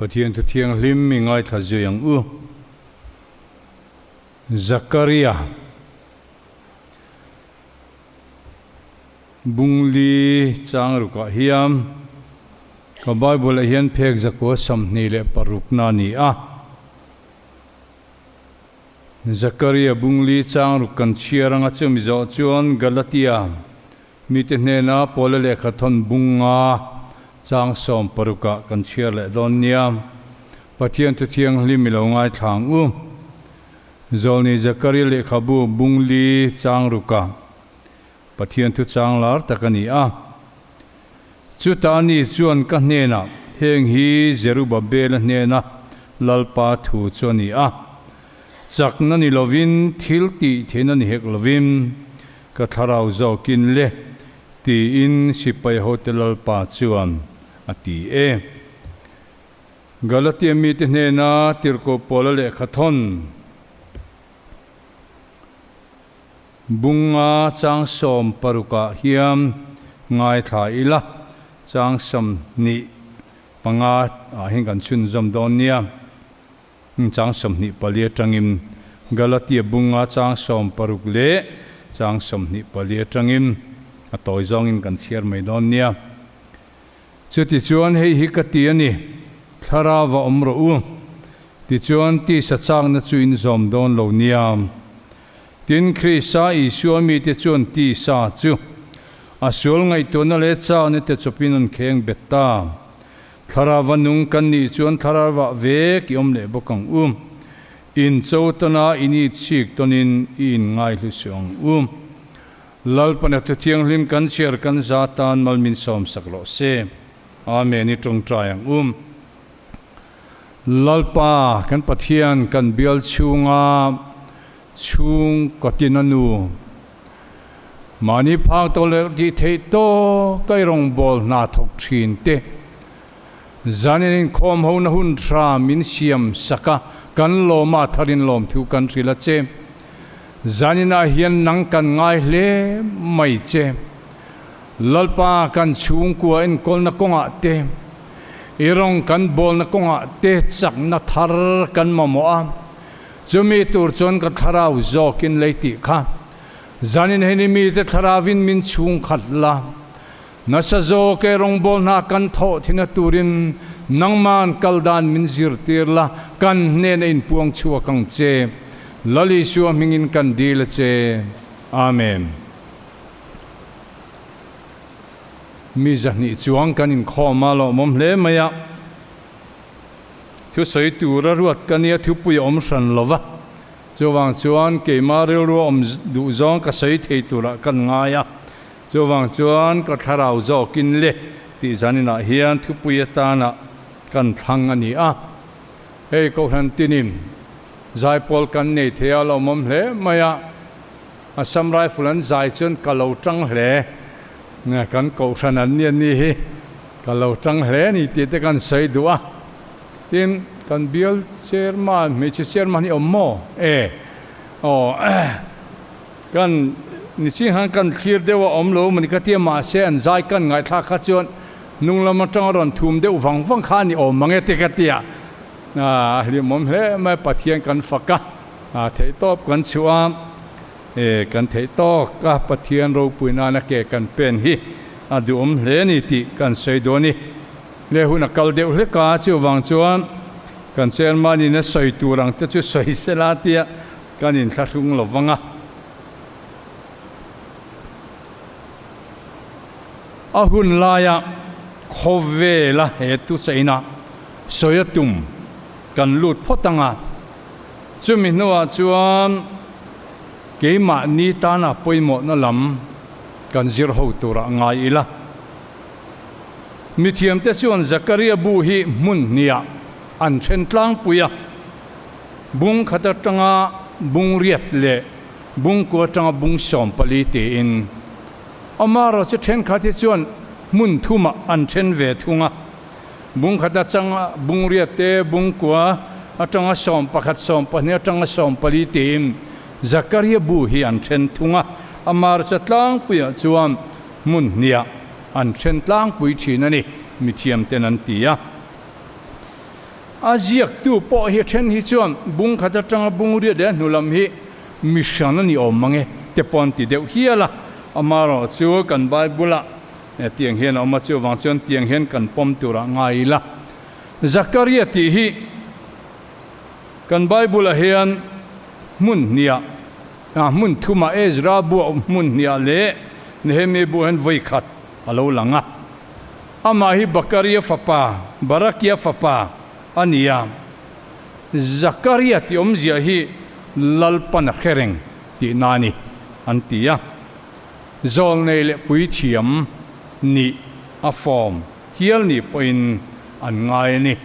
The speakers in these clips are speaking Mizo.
Pathian thu thianghlim mi ngaithla zui ang u. Zakaria Bungli chang rukah hian ka Bible ah hian phek zakua 26 na a ni a. Zakaria Bungli chang ruk kan chhiar anga chumi zawh chuan Galatia mite hnena Paula lehkha thawn bunga chang 16 ah kan chhiar leh dawn nia. Pathian thu thianghlim i lo ngaithla ang u. Zawlni Zakaria lehkhabu Bungli chang rukah Pathian thu chang lar tak a ni a. Chutah ni chuan ka hnenah, Heng hi Zerubabela hnena Lalpa thu chu a ni a. Chakna ni lovin, thil tih theihna ni hek lovin, ka thlarau zawkin le, tiin sipai hote Lalpa chuan a ti e. Galatia mite hnena tirhkoh Paula lehkha thawn. Bunga chang 16 ah hian ngaithla ila, chang 25 ah hian kan chhunzawm dawn nia. Chang 24 atangin Galatia bunga chang 16 leh chang 24 atangin a tawi zawngin kan chhiar mai dawn nia. Chutichuan hei hi ka ti a ni, Thlarau a awm rawh u. Tichuan tisa chakna chu in zawm dawn lo nia. Tin, Krista Isua mite chuan tisa chu a sual ngaihtuahna leh chakna te chawpin an kheng bet ta. Thlarauva nung kan nih chuan thlarauah vek i awm leh bawk ang u. In cho tawna in it chik tawnin i inngaihlu suh ang u. Lalpana thu thianghlim kan chhiar kan za tan mal min sawmsak rawh se. Amen i tawngtai ang u. Lalpa kan Pathian kan bial chhunga chhung kawtin a nu mahni phak tawh leh tih theih tawk a i rawngbâwl hna thawk thin te zanin inkhawm hona hun tha min siam sak a, kan lawma tharin lawmthu kan hrilh a che. Zaninah hian nang kan ngai hle mai che. Lalpa kan chhungkua enkawlna kawngah te, i rawng kan bawlna kawngah te chakna thar kan mamawh a, chumi tur chuan ka thlarau zawkin lei tih kha. Zanin hei ni mite thlarauvin min chhungkhat la, nasa zawk e rawngbâwl hna kan thawh thina turin nangma'n kal dan min zirtir la, kan hnena inpuang chhuak ang che. Lal Isua hmingin kan dil a che. Amen. Mi zahnih chuang kan inkhawm a, lawmawm hle mai a. Thusawi tura ruat ka nia thupui a awm hran lo va, chuvang chuan keima rilru a awm duh zawng ka sawi thei turah kan ngai a, chuvang chuan ka thlarau zawkin le tih zaninah hian thupui atana kan thlang a ni a. Hei Kohhran tinin zaipawl kan nei thei a, lawmawm hle mai a. Assam Rifle an zai chuan ka lo tang hle, kan kohhran an ni a ni hi, ka lo tang hle a ni tih te kan sawi duh a. Tin, kan bial chairman, hmeichhe chairman hi awm maw? E, aw, kan nichin khan kan thlir deuh a awm lo mawni ka ti a, mahse an zai kan ngaihthlak kha chuan hnung lam atanga rawn thum deuh vang vang kha a ni awm mang e te ka ti a, a hlimawm hle mai, Pathian kan fak a. A theih tawp kan chhuah a, e kan theih tawk a Pathian ropui nana ke kan pen hi a duhawm hle a ni tih kan sawi dawn a ni. Le hun a kal deuh hlek a, chuvang chuan kan chairman in a sawi tur ang te chu sawi sela tia kan inthlahrung lo vang a. A hun laia khawvela he tu chaina sawi a tum kan lut phawt ang a. Chumi hnuah chuan keimahni tana pawimawhna lam kan zir ho turah ngai ila. Mithiamte chuan Zakaria bu hi hmun hniah an then tlangpui a, bung khat atanga bung riat leh bung kua atanga bung 14 tiin. Amaherawhchu chu thenkhat hi chuan hmun thumah an then ve thung a. Bung khat atanga bung riat te, bung kua atanga 11, 12 atanga 14 tiin Zakaria bu hi an then thung a, a marcha tlangpuiah chuan hmun hniah an then tlangpui thin a ni, mithiamten an ti a. A ziaktu pawh hi then hi chuan bung khat atanga bung riat leh a hnu lam hi mi hran a ni awm mang e te pawh an ti deuh hial a. Amaherawh chu kan Bible ah tiang hian a awm a, chuvang chuan tiang hian kan pawm turah ngai ila. Zakaria tih hi kan Bible ah hian hmun hniah, hmun thumah Ezra buah hmun hniah leh Nehemia buah hian vawi khat a lo lang a. Amah hi Bakaria fapa, Barakia fapa a ni a. Zakaria tih awmzia hi Lalpan a hre reng tihna a ni, an ti a. Zawlnei leh puithiam nih a fawm hial ni pawhin an ngai a ni.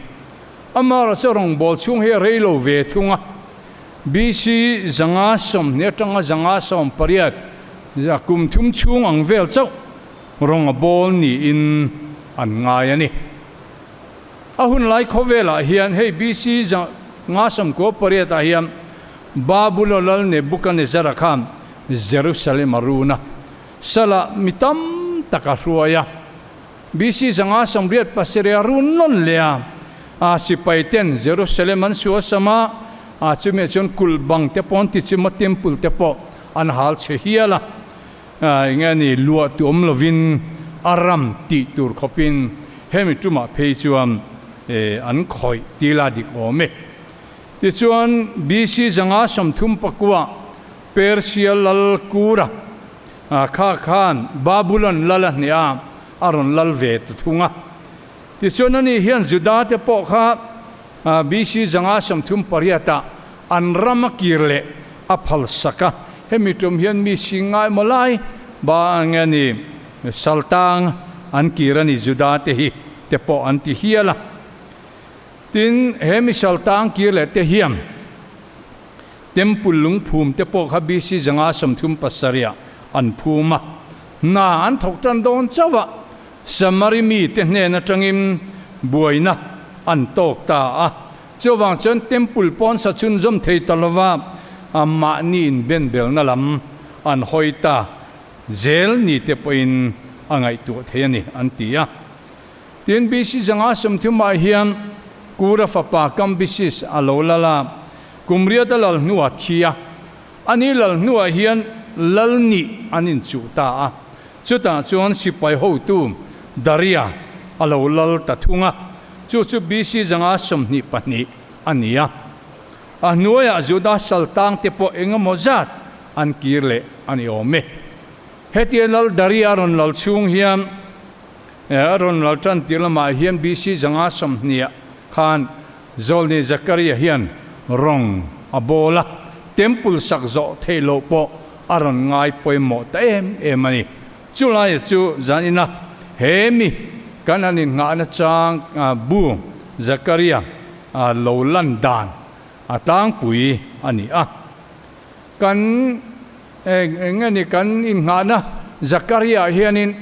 Amaherawhchu chu rawngbâwl chhung hi a rei lo ve thung a. BC 520 atanga 580, kum thum chhung ang vel chauh rawng a bawl niin an ngai a ni. A hun lai khawvelah hian hei BC 598 ah hian Babulon lal Nebukanezzara khan Jerusalem a run a, salah mi tam tak a hruai a. BC 587 a run nawn leh a, a sipai ten Jerusalem an suasam a, a chumi ah chuan kulh bang te pawh an ti chim a, temple te pawh an hal chhe hial a. Eng nge ni luah tu awm lovin a ram tih tur khawpin hemi tumah phei chuan an khawih ti la dik awm e. Tichuan BC 534 Persia lal Kura kha khan Babulon lal a hneh a, a rawn lal ve ta thung a. Tichuan ani hian Juda te pawh kha BC 538 ah an ram a kir leh a phal sak a, hemi tum hian mi sing ngai maw lai ba nge ni saltang an kir a ni Juda te hi te pawh an ti hial a. Tin, he mi saltang kir leh te hian Temple lungphum te pawh kha BC 537 ah an phum a, hna an thawk tan dawn chauh a, Samari mi te hnen atangin buaina an tawk ta a. Chuvang chuan Temple pawn sa chhunzawm thei ta lova mahni inbenbelna lam an hawi ta zel ni te pawhin a ngaihtuah thei a ni, an ti a. Tin, BC 530 ah hian Kura fapa Kambisis a lo lal a, kum riat a lal hnuah thi a. Ani lal hnuah hian lal nih an inchuh ta a. Chutah chuan sipai hotu Daria a lo lal ta thung a, chu chu BC 522 a ni a. A hnuaiah Juda saltang te pawh eng emaw zat an kir leh a ni awm e. Hetia lal Daria a rawn lal chhung hian a rawn lal tan tir lamah hian BC 530 khan Zawlni Zakaria hian rawng a bawl a, Temple sak zawh theih loh pawh a rawn ngai pawimawh ta em em a ni. Chu laia chu zanina he mi kan han innghahna chang bu Zakaria lo lan dan a tlangpui a ni a. Kan eng nge ni kan innghahna Zakaria hianin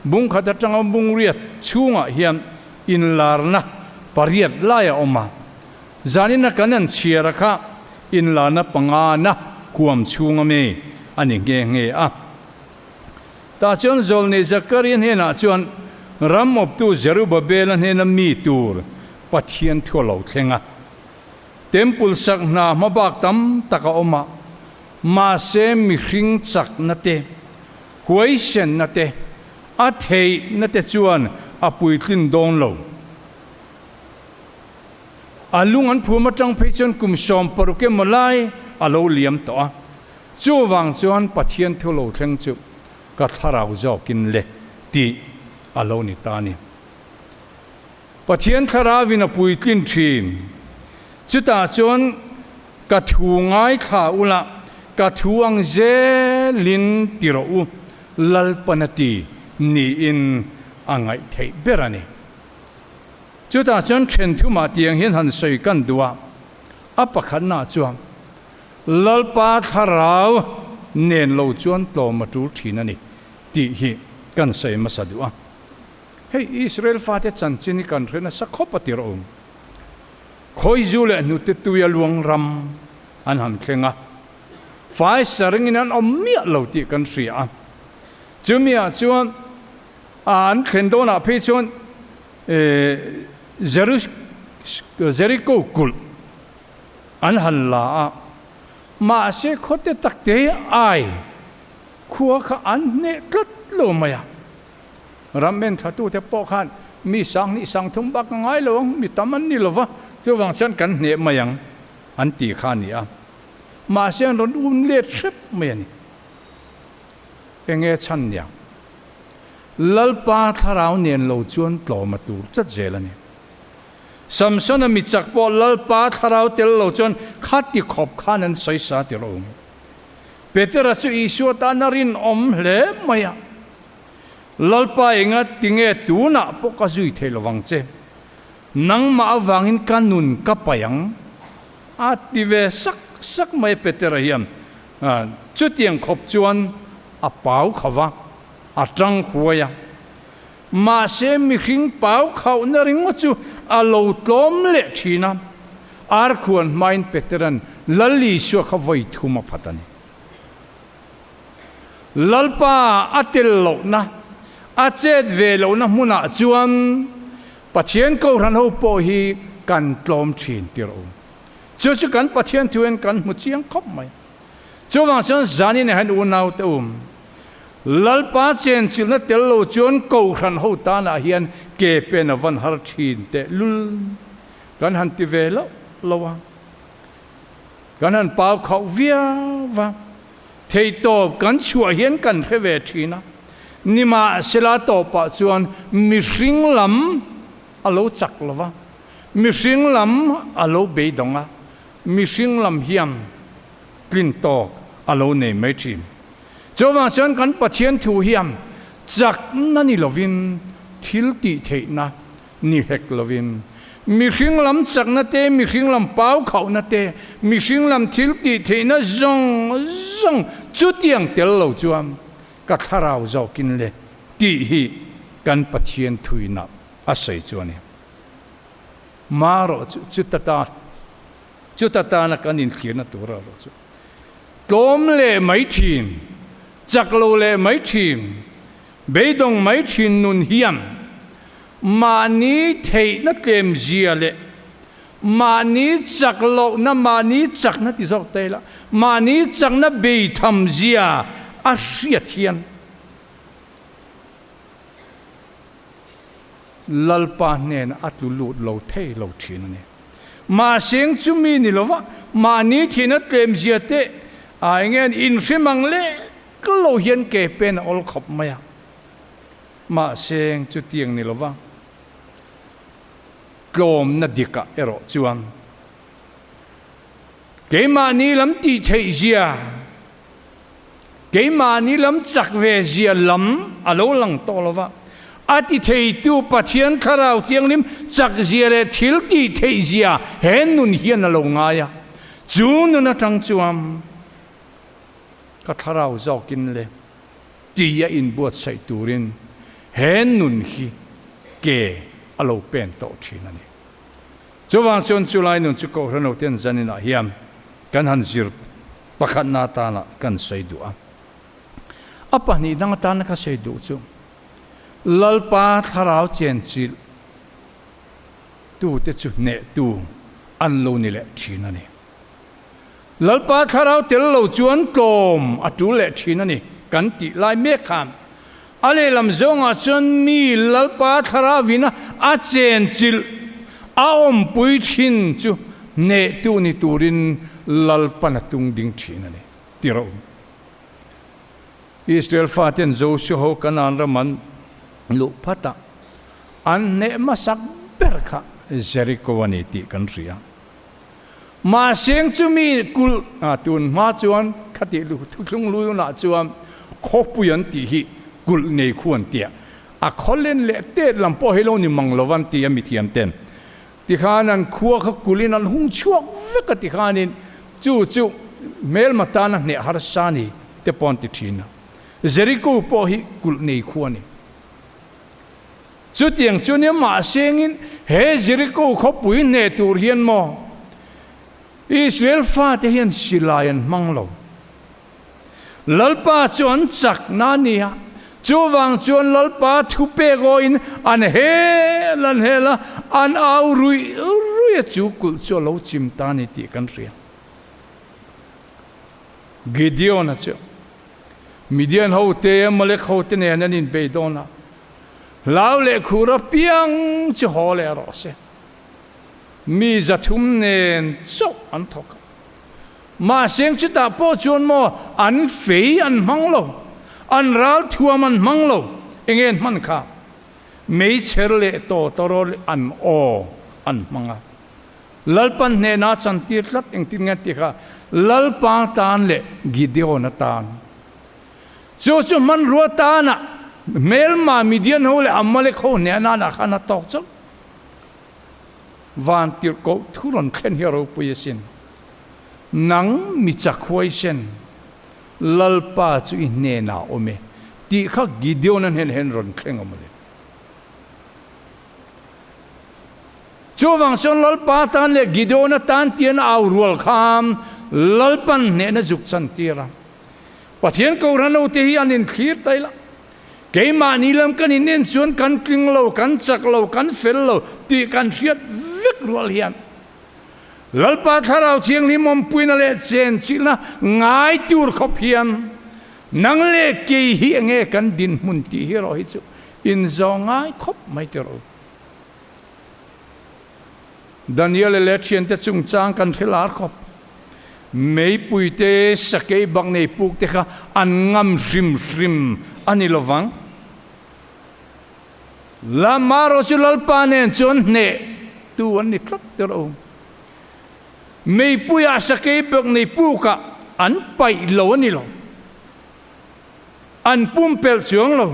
bung khat atanga bung riat chhungah hian inlarna pariat lai a awm a. Zanina kan an chhiar a kha inlarna pangana huam chhung a mi a ni nghe nghe a. Tah chuan Zawlnei Zakaria hnenah chuan ram awptu Zerubabela hnena mi tur Pathian thu a lo thleng a. Temple sak hna hmabak tam tak a awm a, mahse mihring chakna te, huaisenna te, a theihna te chuan a puitlin dawn lo. A lung an phum atang phei chuan kum 60 emaw lai a lo liam tawh a, chuvang chuan Pathian thu lo thleng chu ka thlarau zawkin le tih a lo ni ta a ni. Pathian thlarauin a puitlin thin. Chutah chuan ka thu ngaithla ula, ka thu ang zelin ti rawh u, Lalpan a ti niin a ngaih theih ber a ni. Chutah chuan then thumah tiang hian han sawi kan duh a, a pakhatnaah chuan Lalpa thlarau nen lo chuan tlawm a tul thin a ni tih hi kan sawi hmasa duh a. Hei Israel fate chanchin hi kan hre nasa khawp a tir awm. Khawizu leh hnute tuia luang ram an han thleng a, fai saringin an awm miah lo tih kan hria a. Chumiah chuan an thlen dawnah phei chuan Jeriko kulh an han la a, mahse khawte takte ai khua kha an hneh tlat lo mai a. Ram en thlatute pawh khan mi 2000 3000 bak a ngai lo ang, mi tam an ni lo va, chuvang chuan kan hneh mai ang an ti kha a ni a. Mahse an rawn un let hrep mai a ni. Enge chhan niang? Lalpa thlarau nen lo chuan tlawm a tur chat zel a ni. Samsona mi chak pawh Lalpa thlarau tel lo chuan khati khawp khan an sawi sa ti rawh. Petera chu Isua tan a rinawm hle mai a, Lalpa enga tinge tunah pawh ka zui thei lovang che, nangmah avangin ka nun ka paih ang, a ti ve sak sak mai a Petera hian. Chutiang khawp chuan a pau kho va, a tang huai a. Mahse mihring pau khauhna ringawt chu a lo tlawm leh thin a, arkhuan hmain Petera'n Lal Isua kha vawi thum a phat a ni. Lalpa a tel lohna, a chet ve lohna hmunah chuan Pathian Kohhran ho pawh hi kan tlawm thin tir a awm. Chu chu kan Pathian thu hian kan hmu chiang khawp mai. Chuvang chuan zanin ah hian unaute um, Lalpa chenchilhna tel lo chuan Kohhran ho tanah hian ke pen a van har thin teh lul kan han ti ve loh lo a. Kan han pau khauh viau va, theitawp kan chhuah hian kan hre ve thin a. Nimahsela tawpah chuan mihring lam a lo chak lo va, mihring lam a lo beidawng a, mihring lam hian tlin tawk a lo nei mai thin. Chuvang chuan kan Pathian thu hian chakna ni lovin thil tih theihna ni hek lovin mihring lam chakna te, mihring lam pau khauhna te, mihring lam thil tih theihna zawng zawng chutiang tel lo chuan ka thlarau zawkin le tih hi kan Pathian thuina a sawi chu a ni. Marawh chu chuta ta chuta tana kan inthlirna tur erawh chu tlawm leh mai thin, chak lo leh mai thin, beidawng mai thin nun hian mahni theihna tlem zia leh mahni chak lohna, mahni chakna ti zawk ta ila, mahni chakna beitham zia a hriat hian Lalpa hnenah a tlu lut lo thei lo thin a ni. Mahseng chu mi ni lova, mahni thihna tlemzia te ai nge an inhrim ang lek lo hian ke pen a awl khawp mai a. Mahseng chutiang ni lova, tlawmna dikah erawh chuan keimahni lam tih theih zia, Keimahni lam chak ve zia lam a lo lang tawh lo va, a ti theitu Pathian Thlarau Thianghlim chak zia leh thil tih theih zia he nun hian a lo ngai a. Chu nun atang chuan ka thlarau zawkin le ti a inbuatsaih turin he nun hi ke a lo pen tawh thin a ni. Chuvang chuan chulai nun chu Kohhran hoten zaninah hian kan han zir Pakhatna atana kan sawi duh a, a pahnihna dang atana ka sawi duh chu Lalpa thlarau chenchilh tute chu hnehtu an lo ni leh thin a ni. Lalpa thlarau tel lo chuan tlawm a tul leh thin a ni kan tih lai mek khan a lehlam zawngah chuan mi Lalpa thlarauin a chenchilh a awmpui thin chu hnehtu ni turin Lalpan a tung ding thin a ni ti rawh u. Israel faten Joshua ho Kanaan ram an luh phat a, an hneh hmasak ber kha Jericho a ni tih kan hria. Mahseng chu mi kulh a tun hma chuan khatih thuthlung luiunah chuan khawpui an tih hi kulh nei khu an tia. A khawlen leh tet lam pawh hi lo ni mang lo an ti a mithiam ten. Tikhan an khua kha kulhin an hung chhuak vek a tikhanin chu chu hmelma tana hneh harsa ni te pawh an ti thin a. Jericho pawh hi kulh nei khu a ni. Chutiang chu nia mahsengin he Jericho khawpui hneh tur hian maw Israel fate hian silai an hmang lo. Lalpa chu an chakna a ni a, chuvang chuan Lalpa thupek awhin an hel an hel a, an au ruih ruih. puia chu kulh chu a lo chim ta a ni tih kan hria. Gideon-a chu Midian hote, Amalek hote nen an inbei dawn a, hlau leh khur apiang chu haw leh rawh se. Mi 300 nen chauh an thawk a. Mahse chutah pawh chuan maw an fei an hmang lo, an ral thuam an hmang lo, enge an hman kha? Meichher leh tawtawrawl an aw an hmang a. Lalpan hnena chantir tlat engtin nge tih kha Lalpa tan leh Gideon-a tan. Chu chu hmanrua tana hmelma Midian ho leh Amalek ho hnenah khan a tawk chauh. Van tirhkoh thu rawn thlen hi a ropui asin. Nang mi chakhuaisen, Lalpa chu i hnenah awm e, tih kha Gideon-a hnen hian rawn thleng a mawle. Chuvang chuan Lalpa tan leh Gideon-a tan tian au rual khan Lalpan hnehna zuk chantir a. Pathian Kohhran hote hi an inthlir ta ila. Keimahni lam kan inen chuan kan tling lo, kan chak lo, kan fel lo tih kan hriat vek rual hian Lalpa Thlarau Thianghlim awmpuina leh chenchilhna ngai tur khawp hian nang leh kei hi enge kan dinhmun tih hi erawh hi chu inzawng ngai khawp mai ti rawh u. Daniel leh thiante chungchang kan hre lar khawp. Meipui te, sakei bak nei puk te kha an ngam hrim hrim a ni lovang. Lama erawh chu Lalpa nen chuan hneh tu an ni tlat der o. Meipuiah sakei bak nei pukah an paih lo a ni lo. An pumpelh chuang lo.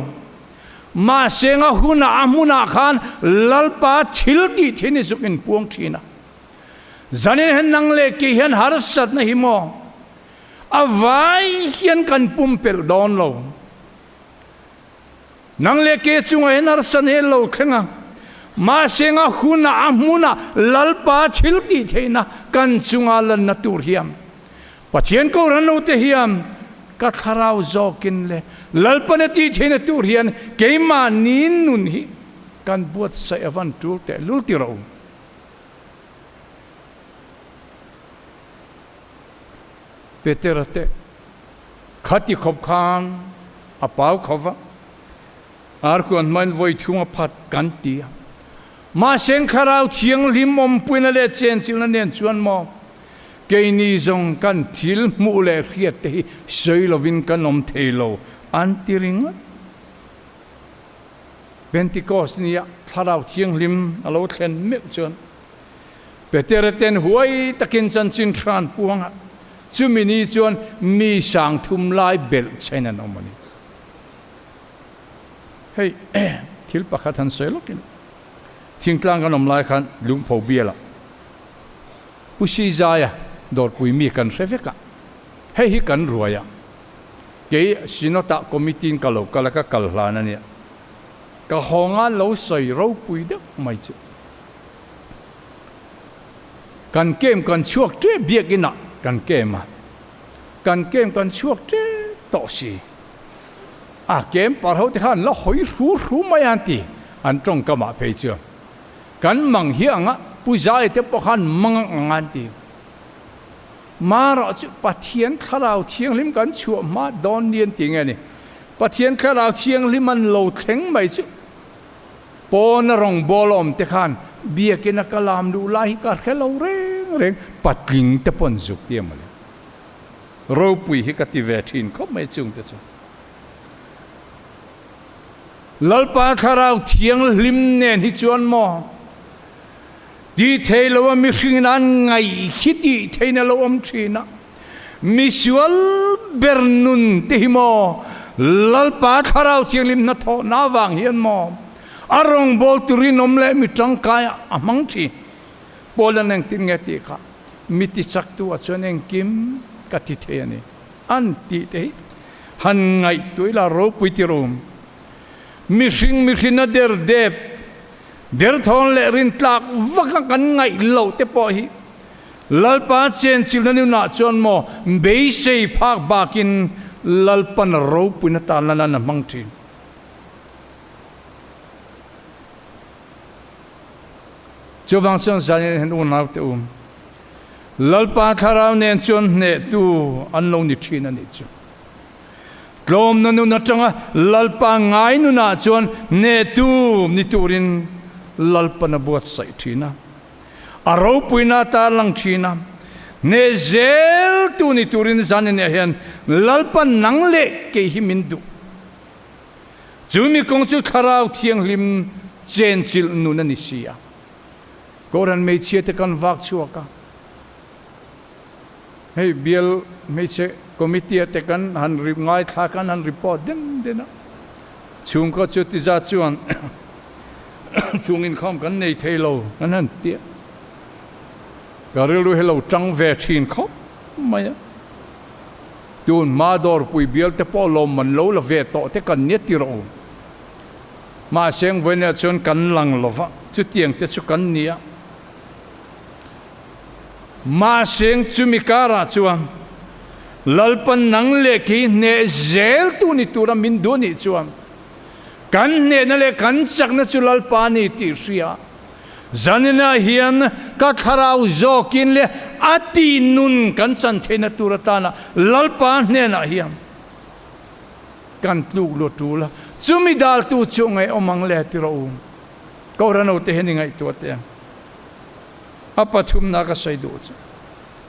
Mahse nga hunah a hmunah khan Lalpa thil tih thin hi zuk in puang thin a. Zanin hian nang leh kei hian harsatna hi maw a vai hian kan pumpelh dawn lo. Nang leh kei chungah hian harsatna hi lo thleng a. Mahse nga hunah a hmunah Lalpa thil tih theihna kan chunga lanna tur hian Pathian Kohhran note hian ka thlarau zawkin le Lalpan a tih theihna tur hian keimahni nun hi kan buatsaih a van tul teh lul ti rawh u. Petera te khati khawp khan a pau kho va, Arkuan hmain vawi thung a phat kan ti a. Mahse Thlarau Thianghlim awmpuina leh chenchilhna nen chuan maw keini zawng kan thil hmuh leh hriat te hi sawi lovin kan awm thei lo an ti ringawt. Pentecost nia Thlarau Thianghlim a lo thlen meuh chuan Petera ten huai takin chanchin hran puang a, chumi ni chuan mi 3000 lai belh chhen an awm a ni. Hei thil pakhat han sawi lawkin thingtlang kan awm lai khan Lungpho bialah Pu Sizaia dawrpui mi kan hre vek a, hei hi kan ruai a, kei Synod-ah committee in ka lo kal a, ka kal hlan a nia, ka hawnga lo sawi ropui deuh mai chu. Kan kem kan chhuak tep biakinah kan kem a, kan kem kan chhuak tep tawh si. A kem par ho te khan an la hawi hru hru mai a an ti, an tawngkamah phei chuan. Kan mang hi anga Pu Zai te pawh khan mang ang an ti. Marawh chu Pathian Thlarau Thianghlim kan chhuah hma dawn ni an ti nge ni. Pathian Thlarau Thianghlim an lo thleng mai chu pawna rawngbâwl awm te khan biakina ka lam luh lai hi ka hre lo reng reng, patling te pawh an zuk ti a mawle. Ropui hi ka ti ve thin khawp mai chung te chu. Lalpa Thlarau Thianghlim nen hi chuan maw tih thei lo a mihringin an ngaih hi tih theihna lo awm thin a, misual ber nun te hi maw Lalpa Thlarau Thianghlim hnathawhna avang hian maw a rawngbâwl tur rinawm leh mi tangkai a hmang thin. Paul-a'n engtin nge tih kha mi tichaktu ah chuan engkim ka ti thei a ni an tih te hi han ngaihtuah ila ropui ti rum. Mihring mihrinna der dep, derthawn leh rintlak vaka kan ngaih loh te pawh hi Lalpa chenchilhna nunah chuan maw beisei phak bakin Lalpan ropuina tan lan a hmang thin. Chuvang chuan zanin hian unaute u, Lalpa thlarau nen chuan hnehtu an lo ni thin a nih chu. Tlawmna nun atanga Lalpa ngai nunah chuan hnehtu ni turin Lalpan a buatsaih thin a. A ropuina tar lang thin a. Hneh zeltu ni turin zaninah hian Lalpan nang leh kei hi min duh. Chu mi kawng chu Thlarau Thianghlim chenchilh nun a ni si a. Kohhran hmeichhia te kan vak chhuak a, hei bial hmeichhe committee ah te kan han ngaithla kan han report den den a, chhungkaw chu ti zat chuan chhung inkhawm kan nei thei lo kan han ti a, ka rilru hi lo tang ve thin khawp mai a. Tun hma dawrpui bial te pawh lawmman lo la ve tawh te kan nia ti rawh u. Mahse ang vawiinah chuan kan lang lo va, chutiang te chu kan ni a. Mahse ang chumi karah chuan Lalpan nang leh kei hneh zel tu ni tura min duh anih chuan kan hnehna leh kan chakna chu Lalpa ni tih hria. Zaninah hian ka thlarau zawkin leh a tih nun kan chan theihna tur atana Lalpa hnenah hian kan tluk lu tul a, chumi daltu chu ngaihawm ang le ti rawh u. Kohhran te hian i ngaihtuah teh ang. A pathumna ka sawi duh chu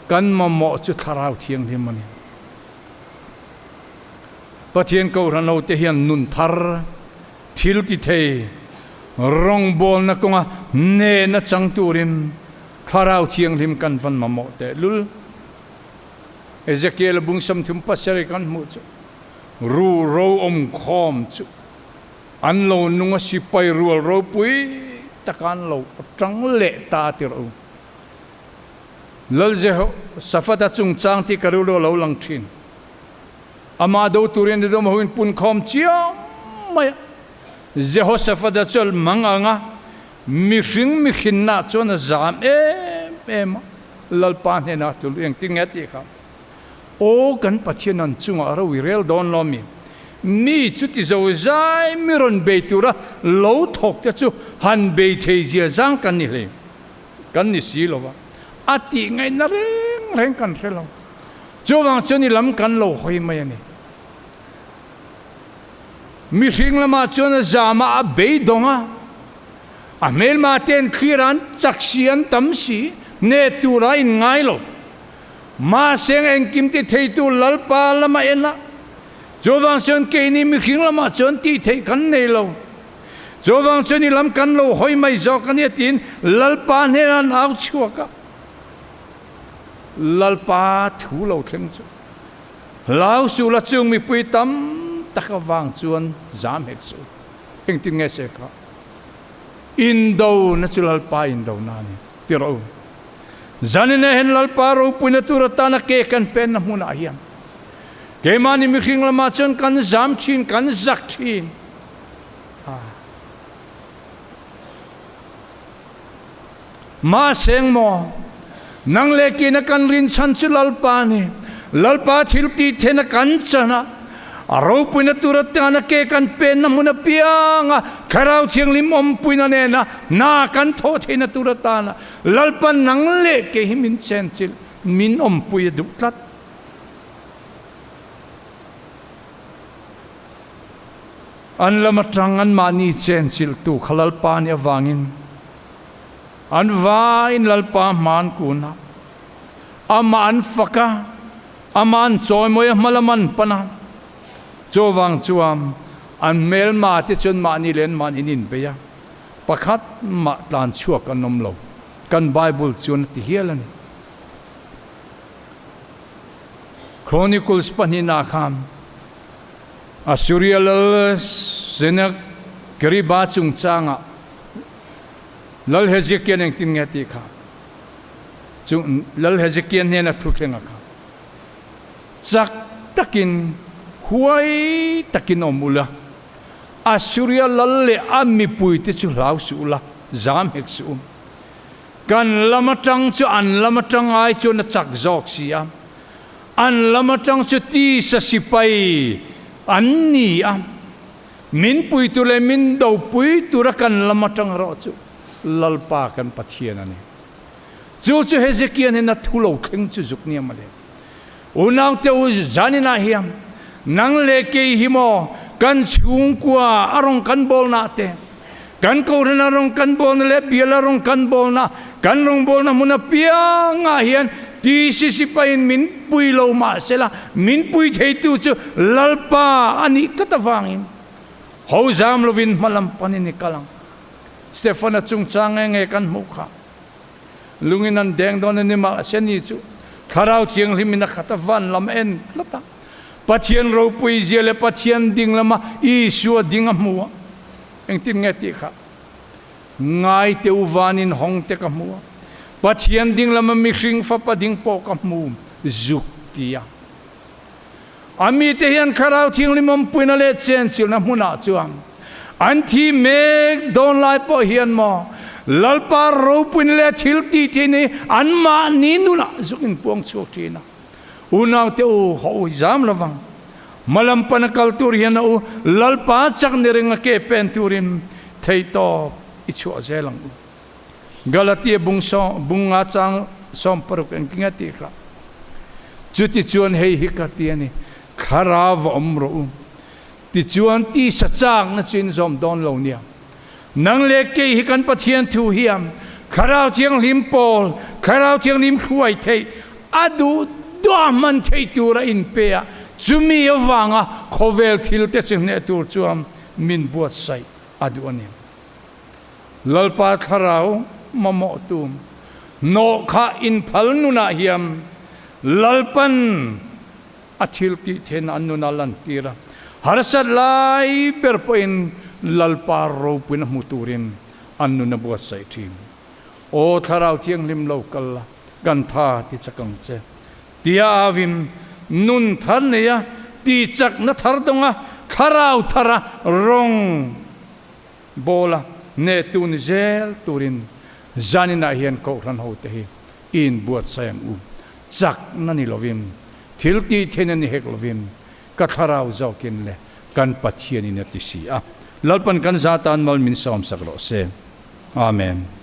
kan mamawh chu thlarau thianghlim a ni. Pathian Kohhran te hian nun thar Thil ti thei, rawngbawlna kawnga hnehna chang turin Thlarau Thianghlim kan van mamawh teh lul. Ezekiel bung 37 kan hmuh chu ru ro awm khawm chu an lo nung a sipai rual ropui taka an lo tang leh ta ti rawh u. Lal Jehoshaphat-a chungchang tih ka rilru a lo lang thin. Amah do turin Edom ho in punkhawm chiam mai a. Jehoshaphat-a chu mang ang a, mihring mihrinna chuan a zam em em a, Lalpa hnenah tlu luh engtin nge tih kha, Aw kan Pathian an chungah ro i rel dawn lo mi? Mi chuti zo zai mi rawn bei tura lo thawk te chu han bei thei zia zang kan ni hlei kan ni si lo va, a tih ngaihna reng reng kan hre lo. Chuvang chuan i lam kan lo hawi mai a ni. Mihring lamah chuan a zama a beidawng a, a hmelma te an thlir a, an chak si, an tam si, hneh tura a inngai lo. Mahse engkim ti theitu Lalpa lama en a, chuvang chuan keini mihring lamah chuan tih theih kan nei lo. Chuvang chuan i lam kan lo hawi mai zawk a nia tiin Lalpa hnenah an au chhuak a. Lalpa thu lo thleng chu hlau suh la chung mipui tam tak avang chuan zam hek suh. Engtin nge se kha indo na chu Lalpa indo na a ni ti rawh u. Zanina hian Lalpa ropuina tur atana ke kan penna hmunah hian keimahni mihring lamah chuan kan zam thin, kan zak thin. Mahse maw, nang leh kina kan rinchhan chu Lalpa a ni. Lalpa thil tih theihna kan chan a, a ropuina tur atana ke kan penna hmun apianga Thlarau Thianghlim awmpuina nena hna kan thawh theihna tur atana Lalpa nang leh ke hi min chenchilh, min awmpui a duh tlat. An lam atang anmahni chenchilhtu kha Lalpa nih avangin an vaiin Lalpa hma an kun a, amah an fak a, amah an chawimawi a, hma lam an pan a. Chuvang chuan an hmelma te chuan mahni leh anmahni an inbei a, pakhat mah tlan chhuak an awm lo. Kan Bible chuan a ti hial a ni. Chronicles pahnihna khan Assuria lal Sennacherib-a chungchangah Lal Hezekia'n engtin nge tih kha chu Lal Hezekia hnena thu thleng a kha chak takin huai takin awm ula, Assuria lal leh a mipuite chu hlau suh ula, zam hek suh u. Kan lam atang chu an lam atang ai chuan a chak zawk si a. An lam atang chu tisa sipai an ni a, min pui tur leh min do pui tura kan lam atang erawh chu Lalpa kan Pathian a ni. Chu chu Hezekiah hnena thu lo thleng chu zuk nia mawle. Unaute u zaninah hian nang leh kei hi maw kan chhungkua a rawn kan bawlna te, kan kohhran a rawn kan bawlna leh bial a rawn kan bawlna, kan rawngbawlna hmun apiangah hian tisi sipain min pui lo mahsela min pui theitu chu Lalpa a nih tlat avangin ho zam lovin hmalam panin i kal ang. Stefana chungchang nge nge kan hmuh kha. Lungin an deng dawn a ni mahse ni chu Thlarau Thianghlim in a khat a van lam a en tlat a. Pathian ropui zia leh Pathian ding lama Isua ding a hmu a. Engtin nge tih kha? Ngai te u vanin hawng te ka hmu a. Pathian ding lama mihring fapa ding pawh ka hmu zuk ti a. A mite hian Thlarau Thianghlim awmpuina leh chenchilhna hmunah chuan an thi mek dawn lai pawh hian maw Lalpa ropuina leh thil tih thin hi anmahni nunah zuk in puang chhuak thin a. Unaute u, haw u zam lovang. Hmalam pana kal tur hian a u Lalpa chak ni ringa ke pen turin theihtawp i chhuah zel ang u. Galatia bung sawm bung nga chang 60 engtin nge tih kha. Chutichuan hei hi ka ti a ni, Thlarau va awm rawh u. Tichuan tisa chakna chu in zawm dawn lo nia. Nang leh kei hi kan Pathian thu hian Thlarau Thianghlim pawl, Thlarau Thianghlim hruai theih, a duh duah hman theih tur a inpe a, chumi avanga khawvel thil te chu hneh tur chuan min buatsaih a duh a ni. Lalpa Thlarau mamawh tum hnawh kha inphal nunah hian Lalpan a thil tih theihna an nunah lantir a, harsat lai ber pawhin Lalpa ropuina hmu turin an nun a buatsaih thin. Aw Thlarau Thianghlim lo kal la, kan tha ti chak ang che. Tia avin nun thar neia ti chakna thar dawnga Thlarau thara rawng Bawla hnehtu ni zel turin zaninah hian Kohhran hote hi i inbuatsaih ang u. Chakna ni lovin, thil tih theihna ni hek lovin, ka thlarau zawkin le kan Pathianin a ti si a. Lalpan kan za tan mal min sawmsak rawh se. Amen.